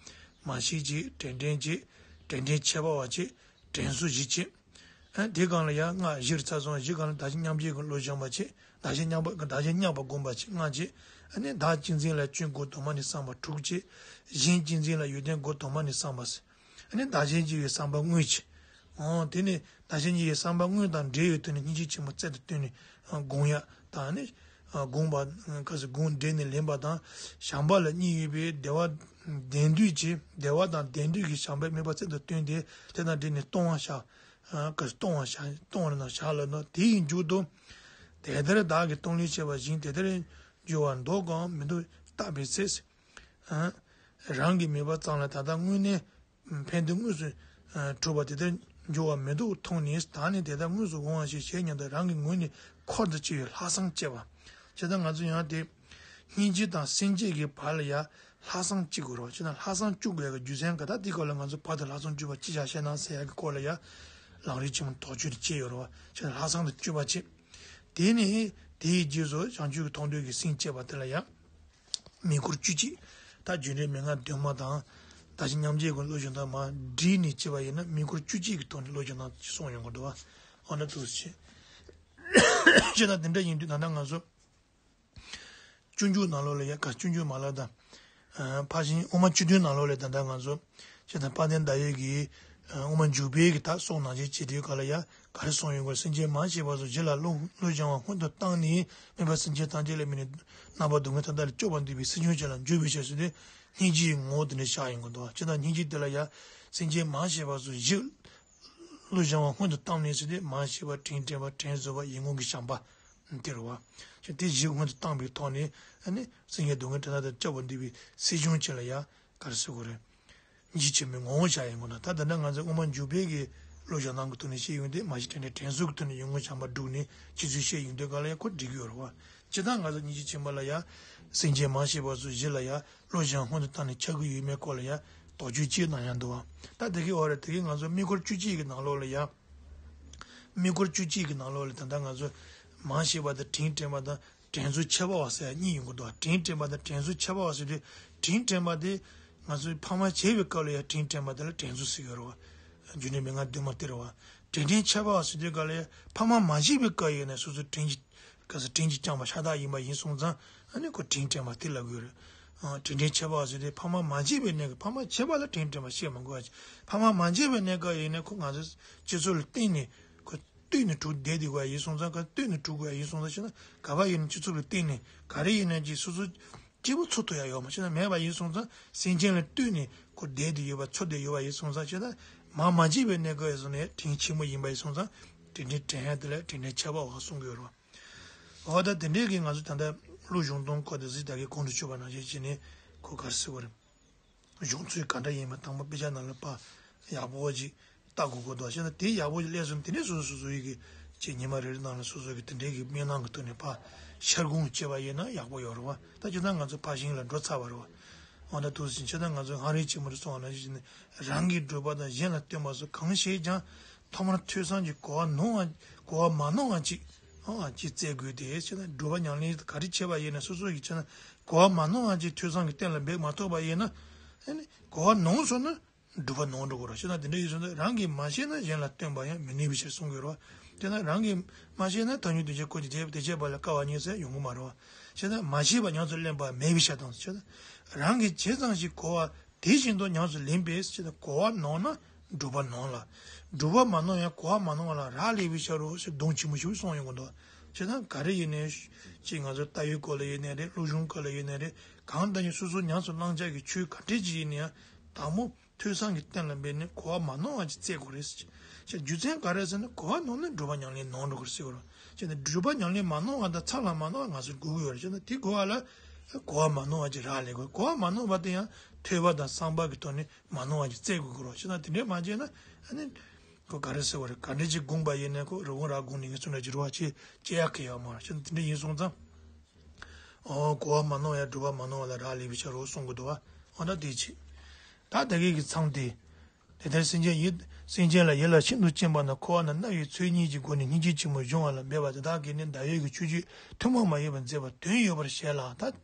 མ་ཤེས་བྱེད། དྲན་དྲན་བྱེད། དྲན་དྲན་འཆད་པ་བ་བྱེད། དྲན་གསོ་བཞི་བྱེད། ཨ་དེ་སྒང་ལ་ཡང་སྔགས་བཞིར་ཚར་སོང་། བཞི་སྒང་ལ་བདག་གཞན་མཉམ་བརྗེའི་སྒོ་ནས་བློ་སྦྱང་བ་བྱེད། བདག་གཞན་མཉམ་པ། བདག་གཞན་མཉམ་པ་བསྒོམ་པ་བྱེད། ལྔ་བྱེད། ཨ་ནི་བདག་གཅེས་འཛིན་ལ་སྐྱོན་སྒོ་དུ་མ་ནས་བསམ་པ་དྲུག་བྱེད། གཞན་གཅེས་འཛིན་ལ་ཡོན་ཏན་སྒོ་དུ་མ་ནས་བསམ་པ་ཟེར། ཨ་ནི་བདག་གཞན་གཅེས་པའི་བསམ་པ་དངོས་བྱེད། འོ་དེ་ནི་བདག་གཞན་གཅེས་པའི་བསམ་པ་དངོས་དང་འབྲེལ་བའི་དོན་ནི་སྙིང་རྗེ་ཆེན་པོ་རྩལ་དུ་བཏོན་ནས་སྒོམ་ཡ་དང་ནི། སྒོམ་པ་ག་ཚོད་སྒོམ་འབྲེལ་ནས་ལེན་པ་དང་། བྱམས་པ་ལ་གཉིས་ཡོད་པའི་བདེ་བ་ལྡན་འདོད་ཀྱི་བདེ་བ་དང་ལྡན་འདོད་ཀྱི་བྱམས་པའི་དམིགས་པ་རྩལ་དུ་བཏོན་ཏེ་དེ་དང་འབྲེལ་ནས་ལྟུང་བ་བཤགས། ག་ཚོད་ལྟུང་བ་བཤགས་ལྟུང་བ་རྣམས་བཤགས་ལ་ནོ། དེ་ཡི་མཇུག་ཏུ། དེ་ལྟར་བདག་གིས་སྟོང་ལས་ཆེ་བ་བཞིན་དེ་ལྟར་འགྱུར་བར་འདོད་གང་མི་འདོད་བརྟག་པའི་ཚེ། རང་གི་དམིགས་པ་ཙམ་ལ་ད་ལྟ་དངོས་གནས་ཕན་བདེ་དངོས་སུ་གྲུབ་པ་དེ་ལྟར་འགྱུར་བ་མི་འདོད་མཐོང་ནས་ད་ནི་དེ་ལྟར་དངོས་སུ་འོང་བ་ཞིག་བྱེད་སྙམ་དུ་རང་གི་ངོས་ནས་འཁོར་དུ་སྐྱེ་བའི་ལྷག་བསམ་སྐྱེ་བ། བྱས་ཙང་ང་ཚོ་ཡང་དེ་སྙིང་རྗེ་དང་སེམས་བསྐྱེད་ཀྱི་བར་ལ་ཡང་ལྷག་བསམ་སྐྱེ་དགོས་རེད་བ། བྱས་ཙང་ལྷག་བསམ་སྐྱེ་དགོས་ཡག་གི་རྒྱུ་མཚན་ག་ད་དེའི་སྐོར་ལ་ང་ཚོ་བར་དུ་ལྷག་བསམ་སྐྱེ་བ་ཅི་བྱ་ཤེས་ན་ཟེར་ཡག་གི་སྐོར་ལ་ཡང་ལམ་རིམ་ཆེན་མོ་དོགས་གཅོད་དེ་བྱས་ཡོད་རེད་བ། བྱས་ཙང་ལྷག་བསམ་དུ་སྐྱེ་བ་བྱེད། དེ་ནས་དེའི་རྗེས་སུ་བྱང་ཆུབ་ཀྱི་མཐོང་གྲོལ་གྱི་སེམས་བསྐྱེད་པ་དེ་ལ་ཡང་། དམིགས་སྐོར་བཅུ་གཅིག་ད་རྒྱུ་འབྲས་མན་ངག་བདུན་མ་དང་། ད་ཅི་མཉམ་རྗེས་ཀྱི་བློ་སྦྱོང་དང་མ་བསྒྲིགས་ནས་བྱས་པ་ཡིན་ན་དམིགས་སྐོར་བཅུ་གཅིག་གི་ཐོག་ནས་བློ་སྦྱོང་དང་ཅི་གསུངས་ཡོང་གི་འདུག་བ། འོ་ན་ཐུགས་སུ་ཆེ། ཅེས་དང་དེ་འདྲ་ཡིན་དུས་ད་ལྟ་ང་ཚོ། སྤྱོད་འཇུག་ནང་ལོགས་ལ་ཡ་ག་སྤྱོད་འཇུག་མ་ལག་དང་། ཕར་ཕྱིན་དབུ་མ་བཅུ་བདུན་ནང་ལོགས་ལ་ད་ལྟ་ང་ཚོ། ཅེས་དང་དཔལ་ལྡན་ཟླ་འོད་ཀྱིས། དབུ་མ་འཇུག་པའི་གི་ད་གསུང་ནང་བཞིན་བྱེད་དུས་ག་ལ་ཡ། ག་རེ་གསུངས་ཡོད་གོ། སེམས་ཅན་མང་ཆེ་བ་སོགས་རྒྱུད་ལ་བློ་བློ་སྦྱང་བ་སྔོན་དུ་བཏང་ནས་དམིགས་པ་སེམས་ཅན་ཐམས་ཅད་ལ་དམིགས་ནས་རྣམ་པ་སྡུག་བསྔལ་མཐའ་དག་ལས་སྐྱོབ་པར་འདོད་པའི་སེམས་བྱུང་ཅན་ལ་འཇུག་པའི་ཕྱིར་ཟེར་ཏེ་སྙིང་རྗེའི་ངོ་བོ་དེ་འདྲ་བཞག་ཡོང་གི་འདུག་ཅེས་དང་སྙིང་རྗེ་དེ་ལ་ཡང་སེམས་ཅན་མང་ཆེ་བ་སོགས་རྒྱུད་བློ་སྦྱང་བ་སྔོན་དུ་བཏང་ནས་ཟེར་ཏེ་མང་ཆེ་བ་དྲིན་དྲན་པ་དྲིན་གཟོ་བ་ཡིད་བསྔོ་གི་བྱམས་པ་དེ་རེད་བ། ཅེས་དེ་བཞི་སྔོན་དུ་བཏང་པའི་ཐོག་ནས་ཨ་ནི་སེམས་ཅན་སྡུག་བསྔལ་མཐའ་དག་ལས་སྐྱོབ་པར་འདོད་པའི་སེམས་བྱུང་ཅན་ལ་ཡང་ག་རེ་ཟེར་དགོས་རེད། སྙིང་རྗེ་ཆེན་པོའི་ངོ་བོ་བཞག་ཡོང་གི་འདུག་ད་ད་ལྟ་ང་ཚོས་དབུ་མ་འཇུག་པའི་གི་བློ་སྦྱང་སྟངས་ཀྱི་ཐོག་ནས་བཤད་ཡོང་དུས་མ་གཞི་དྲན་དྲན་དྲན་གསོ་གི་ཐོག་ནས་ཡིད་བསྔོ་བྱམས་པ་བསྒྲུབས་ནས་ཅི་ཚུལ་བཤད་ཡོང་དུས་ག་ལ་ཡང་ཁོ་འགྲིག་གི་ཡོད་རེད་བ། སྤྱིར་བཏང་ང་ཚོ་སྙིང་རྗེ་ཆེན་པོ་ལ་ཡང་སེམས་ཅན་མང་ཆེ་བ་སོགས་རྒྱུད་ལ་ཡང་བློ་སྦྱང་སྔོན་དུ་བཏང་ནས་ཆགས་ཀྱི་ཡོད་མེད་སྐོར་ལ་ཡང་དོགས་གཅོད་བྱེད་གནང་ཡང་འདུག་བ། ད་དེ་གི་འོག་རེད་དེ་གི་ང་ཚོ་དམིགས་སྐོར་བཅུ་གཅིག་གི་ནང་ལོགས་ལ་ཡང་། དམིགས་སྐོར་བཅུ་གཅིག་གི་ནང་ལོགས་ལ་ད་ལྟ་ང་ཚོ་མང་ཆེ་བ་དེ་དྲིན་དྲན་པ་དང་དྲིན་གཟོ་ཁྱད་པར་བ་ཟེར་ཡ་གཉིས་ཡོང་གི་འདུག་དྲིན་དྲན་པ་དང་དྲིན་གཟོ་ཁྱད་པར་བ་ཟེར་དུས་དྲིན་དྲན་པ་དེ་ང་ཚོས་ཕ་མ་བྱས་པའི་སྐབས་ལ་ཡང་དྲིན་དྲན་པ་དེ་ལ་དྲིན་གཟོ་ཟེར་གྱི་ཡོད་རེད་བ། རྒྱུ་འབྲས་མན་ངག་བདུན་མ་དེ་རེད་བ། དྲིན་དྲན་ཁྱད་པར་བ་ཟེར་དུས་སྐབས་ལ་ཡང་ཕ་མ་མ་བྱས་པའི་སྐབས་ཡིན་ན་སོ་སོ་དྲིན་གྱི་ག་ས་དྲིན་གྱིས་བསྐྱངས་པ་ཤ་སྟག་ཡིན་པ་ཡིན་སོང་ཙང་ཨ་ནི་ཁོ་དྲིན་དྲན་པ་དེ་ལབ་དགོས་རེད། ཨ། དྲིན་དྲན་ཁྱད་པར་བ་ཟེར་དུས་ཕ་མ་མ་བྱས་པའི་གནས་སྐབས་ཕ་མ་བྱས་པ་ལ་དྲིན་དྲན་པ་བཤད་མ་དགོས་པ་ཅིག་ཕ་མ་མ་བྱས་པའི་གནས་སྐབས་ཡིན་ན་ཁོ་ང་ཚོའི་སྤྱི་ཚོགས་ལ་བརྟེན་ནས་ཁོ་ལྟོས་ནས་གྲུབ་བསྡད་དེ་དགོས་ཡ་ཡིན་སོང་ཙང་ཁོ་ལྟོས་ནས་གྲུབ་དགོས་ཡ་ཡིན་སོང་ཙང་ཕྱིན་ན་ག་པར་ཡིན་ན་སྤྱི་ཚོགས་ལ་བརྟེན་ནས་ག་རེ་ཡིན་ན་ཅིག་སོ་སོ་སྐྱིད་པོ་འཚོ་ཐུབ་ཡ་ཡོད་མ་ཕྱིན་ན་མེད་པ་ཡིན་སོང་ཙང་སེམས་ཅན་ལ་ལྟོས་ནས་ཁོ་བསྡད་དེ་ཡོད་པ་འཚོ་བསྡད་ཡོད་པ་ཡིན་སོང་ཙང་ཕྱིན་ན་མ་མ་བྱས་པའི་གནས་སྐབས་ཡིན་སོང་ནས་དྲིན་ཆེན་པོ་ཡིན་པ་ཡིན་སོང་ཙང་དྲིན་དྲན་དྲན་ཡ་དེ་ལ་དྲིན་དྲན་ཁྱད་པར་བ་གསུང་གི་ཡོད་རེད་བ། འོ་ད་དེ་འདྲའི་གི་ང་ཚོ་ད་ལྟ་བློ་སྦྱོང་སྟངས་སྐོར་དེ་གཟིགས་ད་གི་གོང་དུ་ཆུད་པ་ནང་བཞིན་བྱས་ནས་ཁོ་ག་རེ་ཟེར་དགོས་རེད། སྦྱོང་ཚུལ་ག་འདྲ་ཡིན་པ་དང་པོ་དཔེ་ཆ་ནང་ལ་ཕར་ཡག་པོ་ཅིག་ལྟ་དགོས་ཀྱི་འདུག་བྱས་ན་དེ་ཡག་པོ་ཅིག་སླེབས་སོང་དེ་ནས་སོ་སོ་སོ་སོ་ཡི་གི་ཅིག་ཉི་མ་རེ་རེ་ནང་ལ་སོ་སོ་གི་དེ་འདྲའི་གི་སྨོན་ལམ་གི་ཐོག་ནས་ཕར་ཤར་སྒོང་བྱས་པ་ཡིན་ན་ཡག་པོ་ཡོད་རེད་བ། ད་སྤྱིར་བཏང་ང་ཚོ་ཕར་ཞིང་ལ་འགྲོ་ཚར་བ་རེད་བ། འོ་ན་དུས་ཕྱིན་ཆད་ད་ང་ཚོ་ཧང་རེ་ཆེན་མོ་རེ་སོང་བ་ནང་བཞིན་རང་གི་སྒྲུབ་པ་དང་གཞན་ལ་སྟོན་པ་སོགས་གང་བྱེད་ཀྱང་ཐོག་མར་ཐོས་བསམ་གྱི་གོ་བ་ནོར་བ་གོ་བ་མ་ནོར་བ་ཅིག་ཨང་ཅིག་བཙལ་དགོས་ཏེ་ཞེ་ན་སྒྲུབ་པ་ཉམས་ལེན་ག་རེ་བྱས་པ་ཡིན་ན་སོ་སོ་ཡི་ཆ་ན་གོ་བ་མ་ནོར་བ་ཅིག་ཐོས་བསམ་གྱི་སྟེང་ལ་འབད་མ་ཐུབ་པ་ཡིན་ན་ཨ་ནི་གོ་བ་ནོར་སོང་ན་སྒྲུབ་པ་ནོར་འགྲོ་གི་རེད་ཞེ་ན་དེ་འདྲ་ཡིན་སོང་ན་རང་གིས་མ་ཤེས་ན་གཞན་ལ་སྟོན་པ་ཡང་མི་ནུས་པའི་ཕྱིར་གསུང་གི་རེད་བ། དེ་ན་རང་གིས་མ་ཤེས་ན་ཐལ་འགྱུར་འདུས་བྱས་སྐུར་གྱི་དེ་དེ་བྱས་པ་ལ་དཀའ་བ་ཉེ་ས་ཡོང་གི་མ་རེད་བ། ཞེ་ན་མ་ཤེས་པ་ཉམས་སུ་ལེན་པ་མེད་པའི་ཕྱིར་དང་ཞེ་ན་རང་གིས་ཇི་ཙམ་ཞིག་གོ་བ། དེ་བཞིན་དུ་ཉམས་སུ་ལེན་པས་ཞེ་ན་གོ་བ་ནོར་ན་སྒྲུབ་པ་ནོར་ལ། སྒྲུབ་པ་མ་ནོར་ཡང་གོ་བ་མ་ནོར་བ་ལ་རག་ལས་པའི་ཕྱིར་རོ་ཞེས་སྡོམ་ཆེན་པོ་ཞིག་གསུངས་ཡོང་གི་འདུག་ཅེས་དང་ག་རེ་ཡིན་ནའི་ཅིག་ང་ཚོ་ལྟ་བའི་སྐོར་ལ་ཡིན་ནའི་རེད། སློབ་སྦྱོང་སྐོར་ལ་ཡིན་ནའི་རེད། གང་ལྟར་ཡང་སོ་སོ་ཉམས་སུ་བླང་བྱ་གི་ཆོས་ག་འདྲས་ཅིག་ཡིན་ན་ཡང་དང་པོ་ཐོས་བསམ་གྱི་སྟེང་ལ་འབད་ནས་གོ་བ་མ་ནོར་བ་ཅིག་བཙལ་དགོས་རེད། ཅེས་རྒྱུ་མཚན་ག་རེ་ཟེར་ན་གོ་བ་ནོར་ན་སྒྲུབ་པ་ཉམས་ལེན་ནོར་འགྲོ་གི་རེད་ཟེར་བ་རེད། ཅེས་ནས་སྒྲུབ་པ་ཉམས་ལེན་མ་ནོར་བ་དང་ཚང་ལ་མ་ནོར་བ་ང་ཚོར་དགོས་ཀྱི་ཡོད་རེད། ཅེས་ན་དེ་དགོས་བ་ལ་གོ་བ་མ་ནོར་བ་ཅིག་རག་ལས་དགོས། གོ་བ་མ་ནོར་བ་དེ་ཡང་ཐོས་པ་དང་བསམ་པ་གི་ཐོག་ནས། མ་ནོར་བ་ཅིག་བཙལ་དགོས་ཀྱི་རེད་བ། ཅེས་ན་དེ་འདྲས་མ་བྱས་ན་ཨ་ནི་ཁོ་ག་རེ་ཟེར་བ་རེད། ག་འདྲས་ཅིག་དགོངས་པ་ཡིན་ན་ཁོ་རི་བོང་རྭ་དགོངས་ནས་ངས་ཚུར་འདྲ་ཅིག་རེད་བ། ཅེས་ཅེས་ཡག་གི་ཡོད་མ་རེད། ཅེས་ན་དེ་འདྲས་ཡིན་སོང་ཙང་། ཨོ་གོ་བ་མ་ནོར་ཡང་སྒྲུབ་པ་མ་ནོར་བ་ལ་རག་ལས་པའི་ཕྱིར་རོ་གསུང་གི་འདུག་བ། འོ་ན་དེ་ཅི། ད་ད་གིན་གྱི་མཚམས་དེ། དེ་ལྟར་སེམས་ཅན་ཡིད་སེམས་ཅན་ལ་ཡིད་ལ་ཤིན་ཏུ་བཅིངས་པ་ན་འཁོར་བ་ན་སྣང་བའི་ཚུལ་གཉིས་ཀྱི་སྒོ་ནས་སྙིང་རྗེ་ཆེན་པོ་སྦྱོང་བ་ལ་འབད་པ་དེ་དག་གིས་ནི་ཟླ་འོད་ཀྱི་ཆོས་བརྒྱུད་ཐུན་མོང་མ་ཡིན་པར་མཛད་པ་དོན་ཡོད་པར་བཞེད་ལ། ད།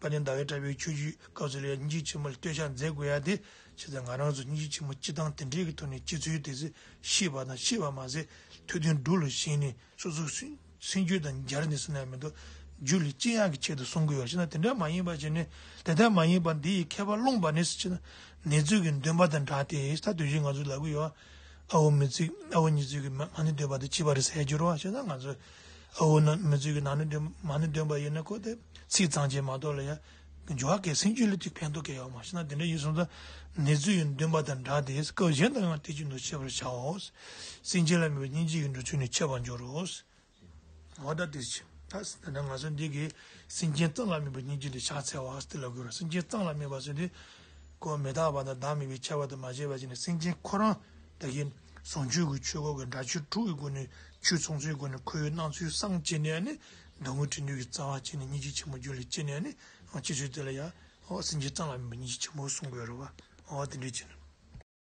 དཔལ་ལྡན་ཟླ་འོད་གྲགས་པའི་ཆོས་བརྒྱུད་སྐབས་སུ་ལ་སྙིང་རྗེ་ཆེན་པོ་ལ་བསྟོད་ཕྱག་མཛད་དགོས་ཡ་དེ་ཆེ་ཚད་ང་རང་ཚོ་སྙིང་རྗེ་ཆེན་པོ་སྤྱི་བཏང་དེ་འདྲའི་གི་ཐོག་ནས་སྤྱི་ཚོའི་དེ་ཚེ་ཤེས་པ་དང་ཤེས་པ་མ་ཟད་ཐོས་དོན་སྒྲུབ་ལ་ཞེན་ནས་སོ་སོ་སེམས་སེམས་རྒྱུད་དང་སྦྱར་ནས་ཟེར་ན་མི་འདུག་རྒྱུད་ལ་སྐྱེ་ཡག་གི་ཆེད་དུ་གསུང་གི་ཡོད་ཅེ་ན། དེ་འདྲ་མ་ཡིན་པ་བྱས་ནས། དེ་ལྟར་མ་ཡིན་པར་འདི་ཡི་མཁས་པ་སློང་བ་ནི་ཟེར་ཅེ་ན། ནེ་ཙོ་གི་འདུན་པ་དང་འདྲ་སྟེ། ད་དུས་རྒྱུན་ང་ཚོས་ལབ་ཀྱི་ཡོད། ཨ་བོ་མི་ཚིག་ཨ་བོ་མྱི་ཚིག་གི་མ་མ་ཎི་འདོན་པ་དེ་གཅིག་པ་རེད་ཟེར་རྒྱུ་རེད་བ། བྱས་ཙང་ང་ཚོས་ཨ་བོ་ན་མི་ཚིག་གི་ན་ནི་འདོན་མ་ཎི་འདོན་པ་ཡིན་ན། ཁོ་དེ་ཚིག་གཙང་ཆེ་མ་གཏོགས་ལ་ཡ་འཇོག་གི་སེམས་རྒྱུད་ལ་ཅིག་ཕན་ཐོགས་གི་ཡོད་མ། བྱས་ན་དེ་འདྲ་ཡིན་སོང་ཙང་། ནེ་ཙོ་ཡི་འདུན་པ་དང་འདྲ་སྟེ། སྐབས་གཞན་དུ་ཡང་དེ་བཞིན་དུ་བྱེད་པར་བྱའོ། སེམས་ཅན་ལ་དམིགས་པའི་སྙིང་རྗེ་ཡི་འབྲུ་ཚུལ་ནི་འཆད་པར་འགྱུར་རོ། འོ་ད་དེ་བཞིན་ད་ད་ང་ཚོ་འདི་གི་སེམས་ཅན་ཙམ་ལ་དམིགས་པའི་སྙིང་རྗེ་དེ་ཕྱག་འཚལ་བ་ཟེར་ལབ་དགོས་རེད། སེམས་ཅན་ཙམ་ལ་དམིགས་པ་ཟེར་དུས། ཁོ་མི་རྟག་པ་དང་བདག་མེད་པའི་ཁྱད་པར་དུ་མ་བྱས་པ་བྱས་ནས། སེམས་ཅན་ཁོ་རང་ད་གིན་བཟང་སྤྱོད་ཀྱི་ཆོས་འཁོར་གྱི་འདྲ་ཆོས་དྲུག་གི་སྒོ་ནས། ཆོས་ཚོགས་ཚོའི་སྒོ་ནས་ཁོ་བོའི་སྣང་ཚུལ་བསམ་བྱས་ནས་ནི། སྡུག་བསྔལ་འཁྲུལ་གནོད་ཀྱི་རྩ་བ་བྱས་ནས། སྙིང་རྗེ་ཆེན་པོ་རྒྱུད་ལ་སྐྱེས་ནས་ནི། ཨ་ཅི་ཚོད་དེ་ལ་ཡ། ཨོ་སེམས་ཅན་ཙམ་ལ་དམིགས་པའི་སྙིང་རྗེ་ཆེན་པོ་གསུང་དགོས་རེད་བ། ཨོ་དེ་འདྲ་བྱས་ནས།